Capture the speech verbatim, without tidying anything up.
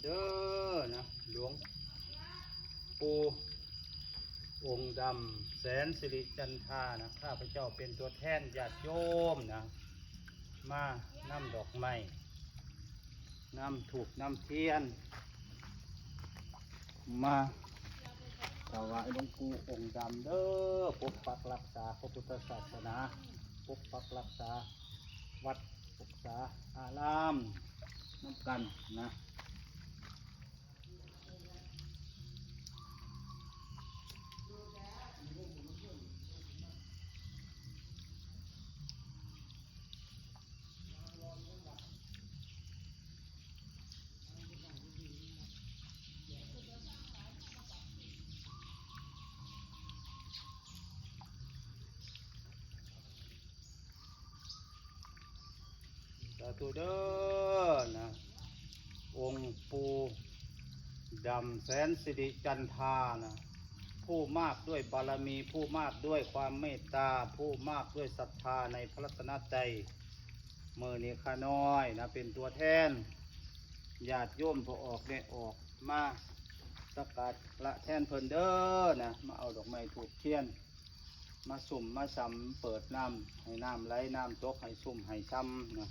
เด้อนะ หลวงปู่องค์ดำแสนสิริจันทานะ ข้าพเจ้าเป็นตัวแทนญาติโยมนะ มานำดอกไม้ นำธูปนำเทียน มาถวายหลวงปู่องค์ดำเด้อ ปกปักรักษาพระพุทธศาสนา ปกปักรักษาวัด รักษาอารามนำกันนะ สาธุเด้อนะ องค์ปู่ดำแสนสิริจันทานะ ผู้มากด้วยบารมี ผู้มากด้วยความเมตตา ผู้มากด้วยศรัทธาในพระรัตนตรัย มื้อนี้ข้าน้อยนะ เป็นตัวแทนญาติโยมพ่อออกแม่ออก มาสักการะแทนเพิ่นเด้อนะ มาเอาดอกไม้ธูปเทียน มาสุมมาสำเปิดน้ำ ให้น้ำไหลน้ำตก ให้ชุ่มให้ช่ำนะ